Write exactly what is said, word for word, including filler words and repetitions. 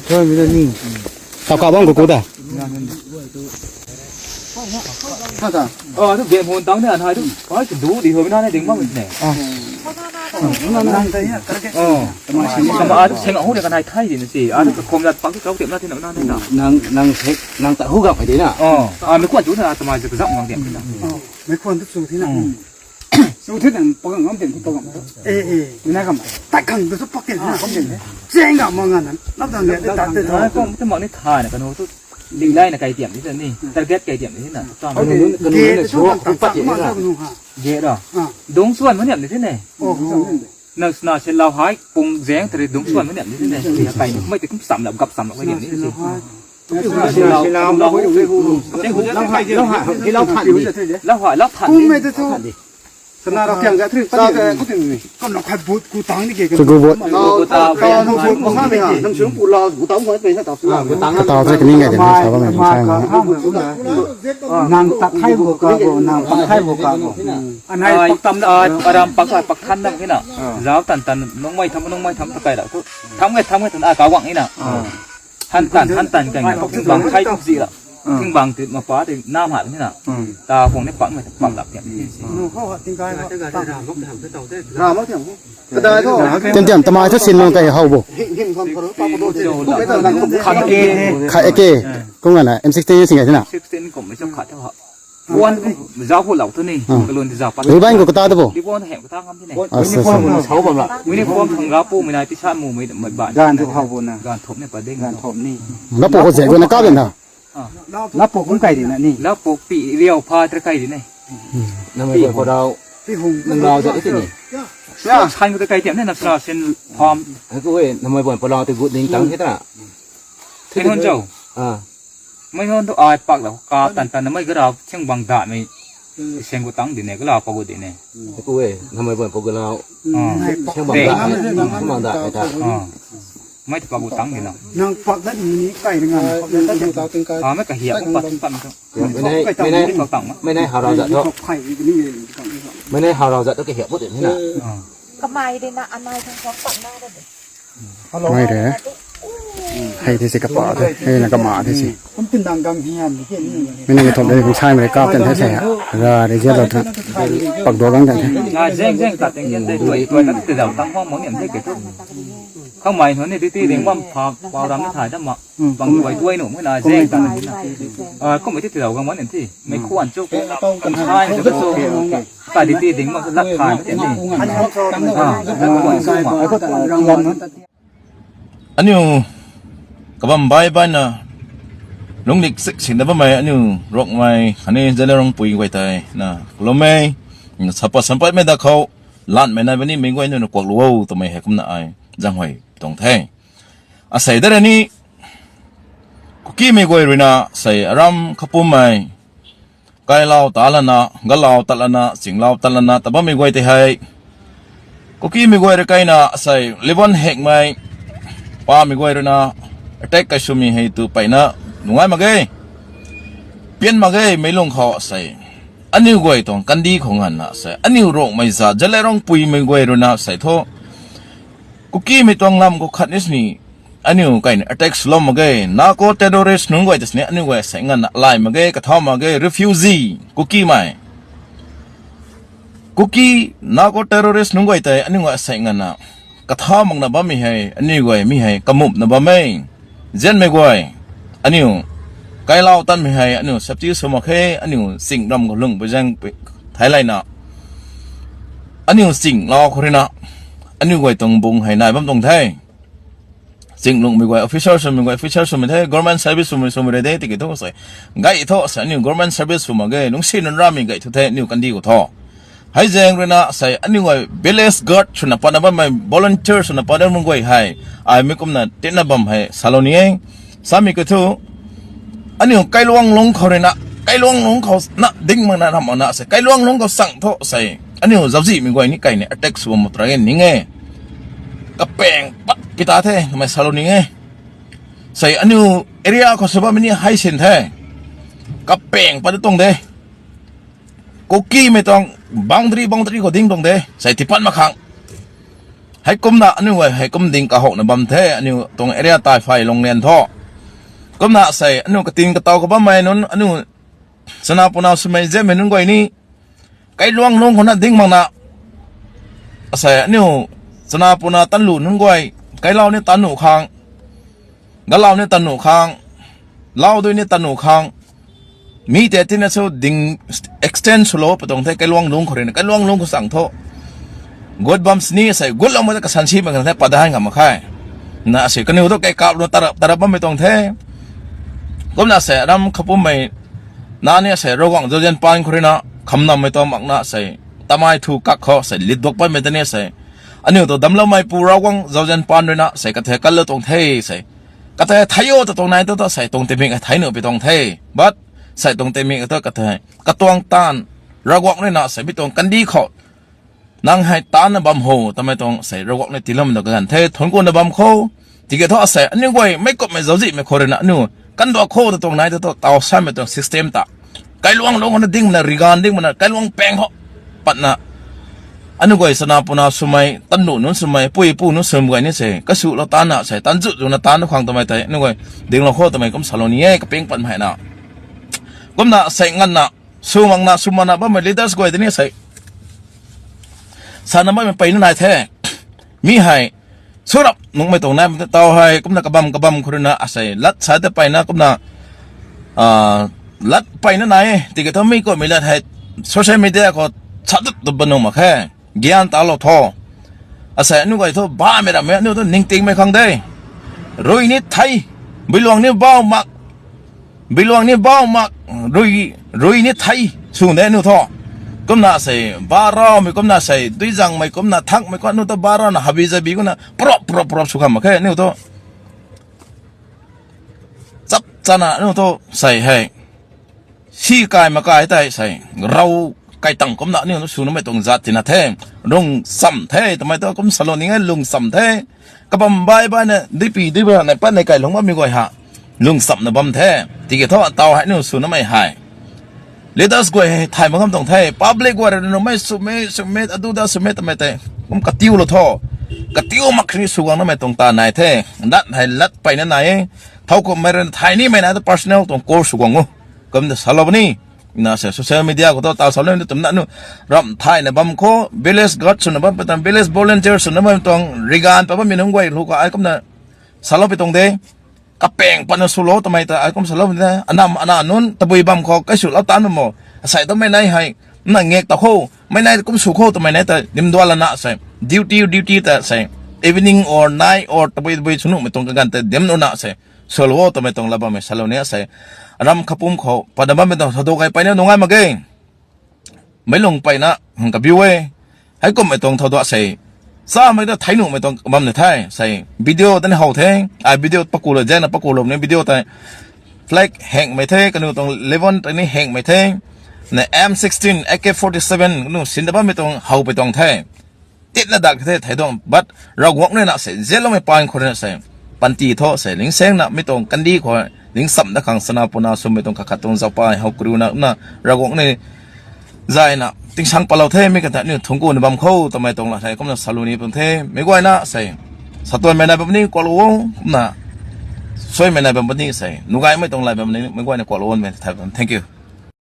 Tau ka bang kuku da. Hata. Oh, tu game hon tang ne, anhai tu. Ai, tu du di ho na ne ding bam ne. Nang ta ya, karke. Oh. Tama tu seng ho ne kanai thai di na si. Ah, tu khom lat pak tu kau tiam na ti na na na. Nang, nang sek, nang ta hu gam di na. Oh. Ah, mi kuan tu na tama je zam mang tiam na. Oh, mi kuan tu chu ti na. Chu thei nang pagang ngam den, pagang. Eh, eh, mina kam. Tak kang tu pakken na kam den. Cheng ga mang na. Nap dang le tak te tho. Ai, kom te mak ni tha na kanu tu. Ding lai na kai tiam ni ni. Target kai tiam ni na. Tam. Kanu, kanu ge na tu so, tak pat tak ye ma na. Ta kanu ha. Ge da. Ah. Dong suan ma niam ni ne. Oh, suan ni. Na, na se lau hai pung zeng tari dong suan ma niam ni ne. Ya kai ni mai te kum sam la gap sam la kai ni. Lau hai. Lau hai. Lau hai. Lau hai. Lau hai. Kum me te tu. Sana rau tiang ga thri pa ti. Kam na khai but ku tang ni ke. Chu gu but. Ku ta. Ka nu bu ma ha ni ha. Nam sung pu la bu tang ko pe na ta. Ka tau se kani ngai de sa ba me sai. Nang tak khai bu ka bu, nang pak khai bu ka bu. Anai pak tam da, aram pak pak than dam hina. Zau tan tan nung mai tham, nung mai tham ta kai da. Tham ngai tham ngai tan a ka wang hina. Han tan, han tan kai ngai. Bang khai tu zi la. Ting bang ti ma pa ti nam ha hina. Ta hong ni pak mai pak lap tiam. Nu ho ha ting kai. Ra ma tiam. Ka dai tho. Tiam tiam tamai thu sin nung kai hau bo. Him him kham kham pak do. Kum me ta nang kum khai ke. Khai ke. Kum na M sixteen sing kai na. Sixteen kum me chok khat tho ha. Wan zau ho lau tu ni. Kalun zau pa. Riban ko kata ta bo. Riban hem kata ngam ti ne. Uniform bam la. Uniform phang ga pu mi nai ti sa mu mi mai ba. Gan thu hau bo na. Gan thop ne pa ding. Gan thop ni. Lapu ko zek na ka den na. Lapu kum kai di na ni. Lapu pi riau pha tra kai di ne. Namai bon palau. Pi hung nang lau zat ti ni. San ko kai tiam ne na sa sen pham. Ai ko we namai bon palau te gut ning tang hita. Thei hon zau. Ah. Mai hon tu ai pak la ka tan tan mai gara thing bang da mai. Seng ko tang di ne, gala pa gu di ne. Ku e, namai bon pa gala. Seng bang da, seng bang da, ai ta. Mai tu pa gu tang di na. Nang pak dat ni kai ring ngan. Ah, mai ka hiak pa tin pan tu. Mai nai, mai nai, mai nai harau zat tu. Mai nai harau zat tu ka hiak pa di na. Kamai de na, anai thang thang pak na de. Mai re. Hei the si kapa the, hei na kama the si. Kum tin dang gang hiam ni ke ni. Mei na thom de kung sai mei kap tan the sai. Ra re je lo tha. Pak do gang tan the. Zeng zeng ta teng yen de tuai tuai ta te dau tang hong mo niam de ke tu. Khang mai hon ni ti ti ding bam pha pau ram ni thai da ma. Bang tuai tuai nu mei na zeng ta. Ah, kum ti te dau gang mo niam ti. Mei khuan chu. Kung sai chu. Ka di ti ding mak lat khai ni. Ah, lat khai sung mak. Aniu kabam bai bai na lunglik sik sik na bammei aniu Rongmei khatni Zeliangrongpui guay tei na kalum e. Sapa sampat mei da khou lanmei nai bani mei guay nu na kuak lu o twmei hei kumna ai zang hoi tuang the. Asei da rani Kukimei guay rui na sei aram khapummei kailau ta lana, galau tat lana, chinglau tat lana ta bammei guay tei hei. Kukimei guay rui kaina sei Liban hekmei pamei guay rui na attack kai swmei hei tu peyna nungai mak ge. Pian mak ge mei lung khou sei. Aniu guay tuang kandi khou nganvna sei. Aniu Rongmei zat, Zeliangrongpuimei guay rui na sei thu. Kukimei tuang lam khou khat ni sini aniu kaina attack swlou mak ge, narco terrorist nunc guay ta sini aniu guay sei nganvna lai mak ge, kathau mak ge, refugee, Kukimei. Kuki, narco terrorist nunc guay tei aniu guay sei nganvna kathau makna bammei hei, aniu guay mi hei kamupna bam e. Zianmei guay, aniu kailau tanmei hei, aniu safety sw mak khe, aniu ching ram khou lung pui zaeng pui thai layna. Aniu chinglau khou rui na, aniu guay tuang bung hei nai bam tuang the. Chinglungmei guay, officer swmei guay, officer swmei the, government service swmei swmei rui de, tiki thu sei. Gay thu sei, aniu government service sw mak ge, lungcsi nunc ramei gay thu the, aniu kandi khou thu. Hei zaeng rui na sei, aniu guay village guard swna patna bammei, volunteer swna patna bammei guay hei. Ai mi kumna tinna bam hei, salou ni e. Samei kiu thu, aniu kailuang lung khou rui na, kailuang lung khou na, ding makna ram makna sei, kailuang lung khou sang thu sei. Aniu zauczihmei guay ni kaina attack sw bam mut ra ge ning e. Kapeng pat pi ta the, namei salou ning e. Sei aniu area khou sw bammei ni hei sin the. Kapeng pat tuang de. Kukimei tuang boundary, boundary khou ding tuang de. Sei tipat mak khang. Heikumna aniu guay heikum ding kahowna bam the, aniu tuang area Taiphay Lungnian thu. Kumna sei aniu kating kataw ka bammei nunc, aniu chana puna swmei zemei nunc guay ni, kailuang lungc khou na ding makna, asei aniu chana puna tanlu nunc guay, kailau ni tanlu khang, galau ni tanlu khang, lau dui ni tanlu khang, mi tei tina sw ding extend swlou pui tuang the, kailuang lungc khou rui na, kailuang lungc khou chang thu gut bam sini sei, gutloumei ta kasan simei khang the, padan ngam mak khe. Na asei kaniw thu kaikap lu tarap tarap bammei tuang the. Kumna sei ram khapummei na ni asei Ravguangc zauzian paan khou rui na, khamnammei tuang makna sei, tamei thu kak khou sei litduak patmei ta ni sei, aniu tu damcloumeipu Ravguangc zauzian paan rui na sei kathe kanlou tuang the sei. Kathe thei o ta tuang nai tu ta sei tuang timik hei thei nuh pui tuang the. But sei tuang timik tu kathe, katuang taanv, Ravguangc rui na sei mi tuang kandih khou nang hei taanna bam ho twmei tuang sei Ravguangc ni tiiloumei tuang kaganv the, thuanc kuna bam khou. Tiki thu asei aniu guay meic kumhmei zauczihmei khou rui na aniu kandua khou ta tuang nai tu tu taw samei tuang system ta, kailuang lungc khou na ding makna, rigan ding makna, kailuang paeng khou patna aniu guay chana puna swmei, tanlu nunc swmei, puipu nunc swmei guay ni sei kasulou taanna sei, tanzut zuna taanna khang twmei tei aniu guay dinglou khou twmei kum salou ni e, kaping patmei na. Kumna sei nganvna, sw makna, sw makna bammei leaders guay tei ni sei sana bammei peyna nai the. Mi hei swrap nuhmei tuang nai taw hei kumna kabam kabam khou rui na asei lat sa ta peyna kumna, lat peyna nai e. Tiki thu mi kummei lat hei social media khou sa dut tu bam nuh mak khe. Gyan talou tho. Asei aniu guay thu bamei rammei, aniu thu ningtingmei khang de. Rui ni thei, biluang ni bau mak, biluang ni bau mak, rui, rui ni thei sw de aniu thu. Kumna sei ba raumei, kumna sei duizangmei, kumna thakmei khou aniu thu ba rauna habi zabi kumna prop prop prop sw kham mak khe aniu thu. Chap chana aniu thu sei hei si kai makai tei sei, rau kai tang kumna aniu thu sw namei tuang zat tina the. Lungcham the twmei thu kum salou ni e, lungcham the. Kabam bai baina, duipi duipi na patnei kai lungc bammei guay ha, lungchamna bam the. Tiki thu taw hei aniu sw namei hei leaders guay hei thay mak ngam tuang the. Public guay rui na numei swmei swmei, adu da swmei twmei tei kum katiulou tho. Katiu mak khe ni sw guang namei tuang ta nai the. Lat hei lat peyna nai e. Thowkumhmei rui na thay nimei nai tu personal tuang call sw guang o. Kumna salou puni. Na sei social media khou thu taw salou ni twmna aniu ramh thayna bam khou, village guard swna bam pui tuang, village volunteer swna bam tuang, rigan pat bammei nunc guay lu kha ai kumna salou pui tuang de. Kapaeng patna swlou twmei ta ai kum salou de. Anam ana nunc tabui bam khou kaiswlou taanv bam o. Asei tu mei nai hei, na ngak ta khou mei nai kum sw khou twmei nai ta dimduan lana sei, duty duty ta sei, evening or night or tabui tabui sw nuhmei tuang kaganv ta dim nuna sei swlou o twmei tuang la bammei salou ni asei. Ram khapum khou patna bammei tuang thow kai peyna nungai mak ge. Meic lung peyna hang kabiu e. Heikumhmei tuang thow dua sei, chamei ta thei nuhmei tuang bam ni the sei. Video tei ni how the. Ai video pakulou zaengna pakulou ni video tei flag hengmei the, kaniw tuang eleven tei ni hengmei the. Na M sixteen, A K forty-seven kaniw sin ta bammei tuang how pui tuang the. Titna dak the thei tuang, but Ravguangc rui na sei zianloumei paan khou rui na sei, panty thu sei lingsaengna mi tuang kandih khou lingcham da khang chana puna swmei tuang kakhat tuang zaupai how kariuna na Ravguangc ni zayna tingsang palou the. Mi kata aniu thungc kuna bam khou twmei tuang la thei kumna salou ni pun the. Meic guayna sei satuanmei nai bam puni kuaklou o, kumna suaimei nai bam puni sei nugaimei tuang lai bam puni, meic guayna kuaklou onmei thei bam. Thank you.